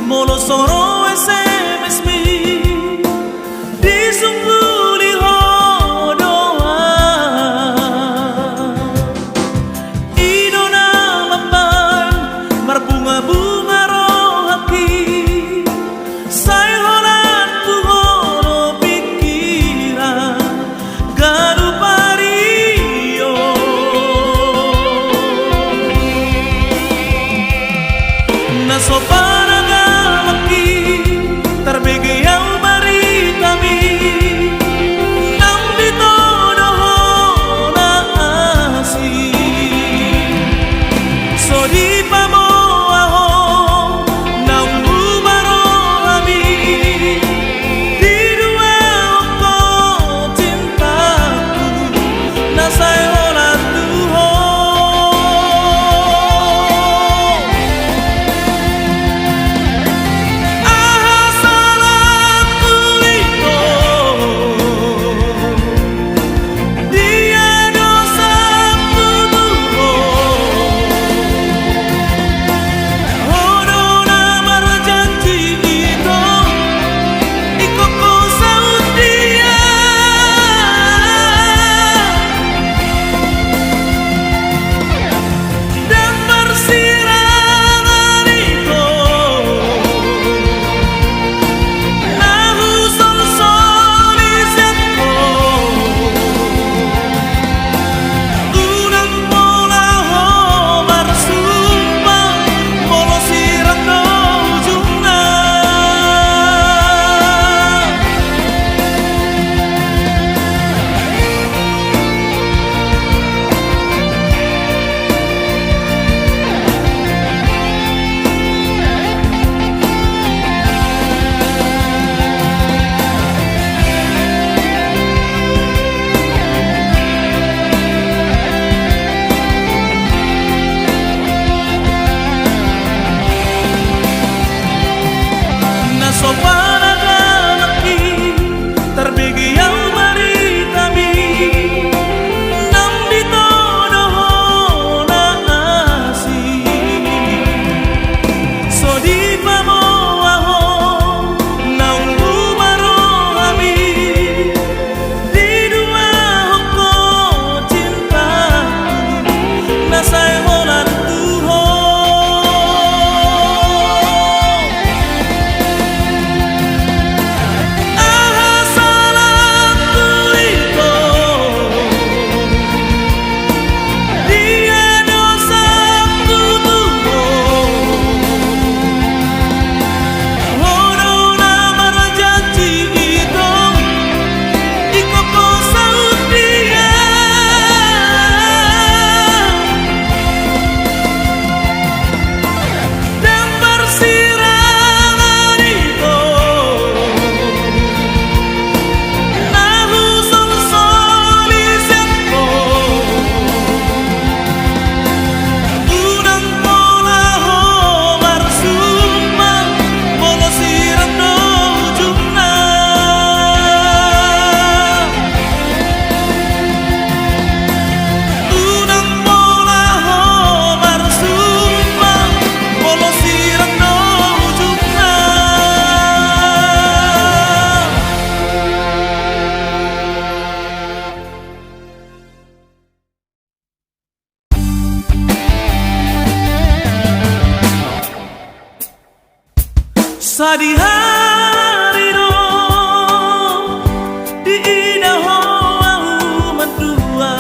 molo so ro S M S-mi, disungguli ho do ahu. I do na mambahen marbungabunga rohangki, sai holan tu ho do pingkiran ganup ari on. Na so panagangki, tarbege ahu baritami, naung ditodo ho na asing. So dipaboa ho naung bubar rohami, di dua ho ho cintaku, na sai holan tu ho. Sadihari do diida ho ahu mandua,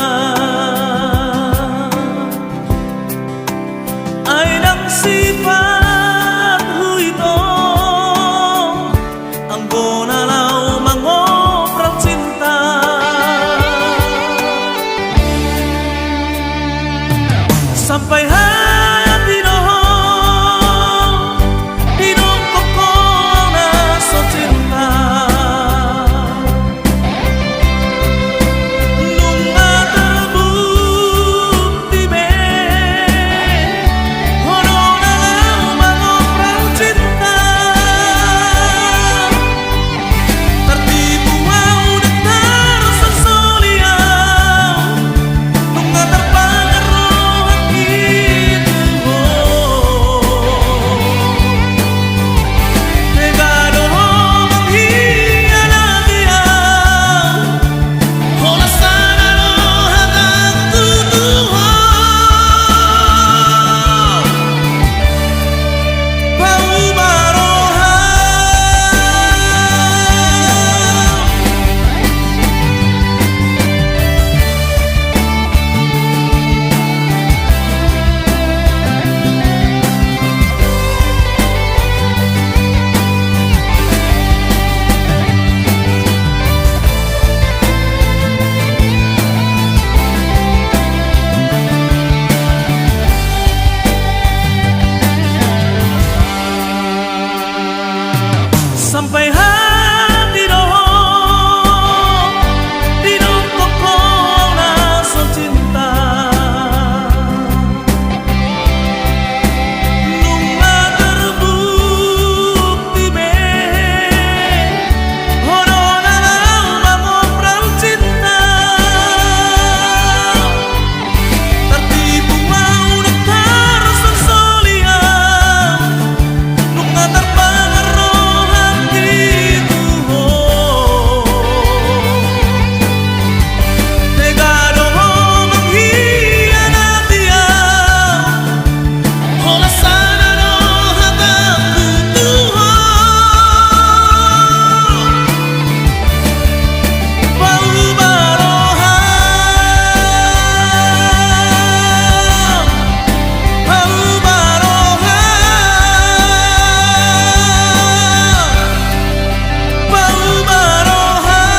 ai ndang sipat huito anggo na laho mangobral cinta. Sampai hati do ho didok ho na so cinta. Nunga terbukti be ho do na laho mangobral cinta. Tartipu ahu, ndang tarsolsoli ahu, nunga tarpangan rohangki tu ho. Tega do ho manghianati ahu, holan sada do hatangku tu ho. Pauma roham. Sampai hati do ho didok ho na so cinta. Nunga terbukti be ho do na laho mangobral cinta. Tartipu ahu, ndang tarsolsoli ahu, nunga tarpangan rohangki tu ho. Tega do ho manghianati ahu, holan sada do hatangku tu ho. Pauma roham, pauma roham, pauma roham.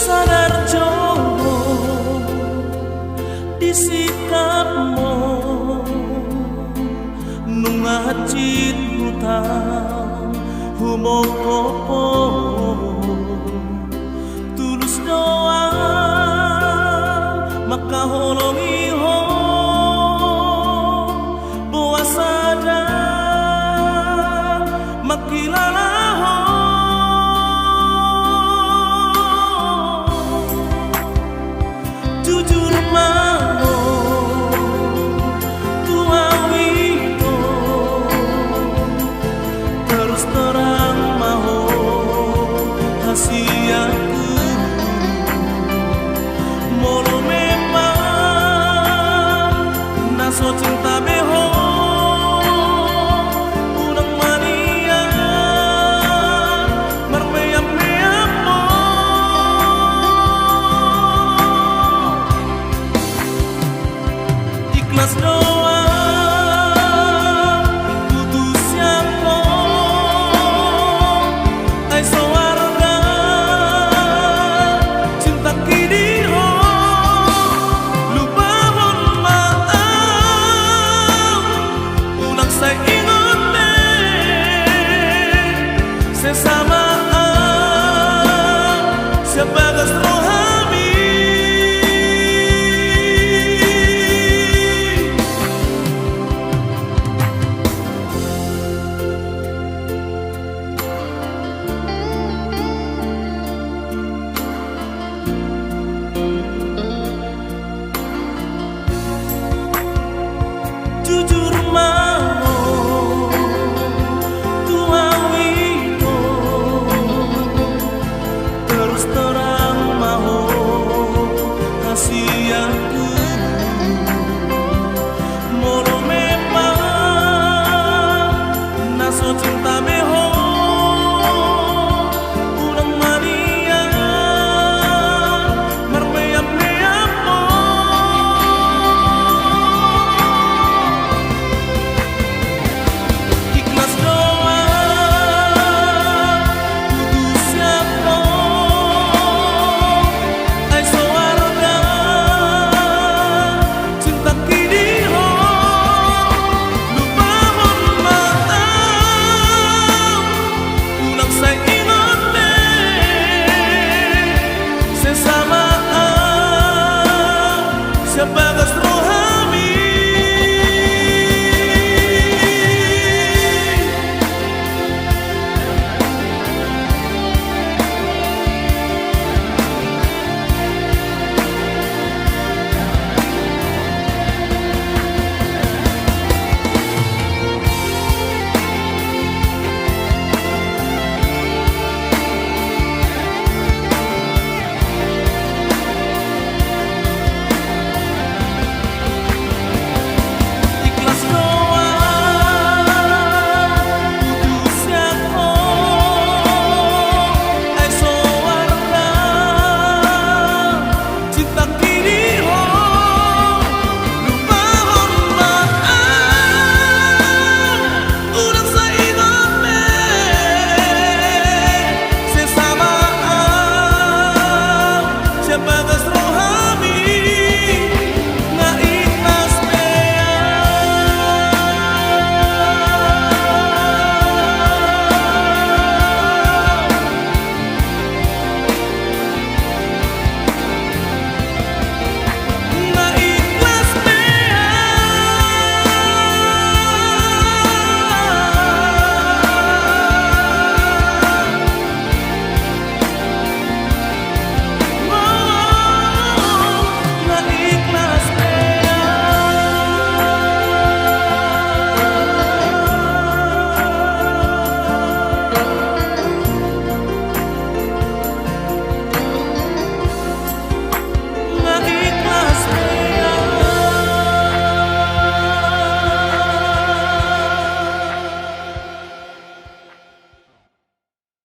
Sadar jo di sikapmu, nunga hansit hutang humongkop ho. Tulus do ahu mangkaholongi ho, boasa ndang mangkilala ho. Jujur ma ho tu ahu, ito, terus terang ma ho hasianku. Molo memang na so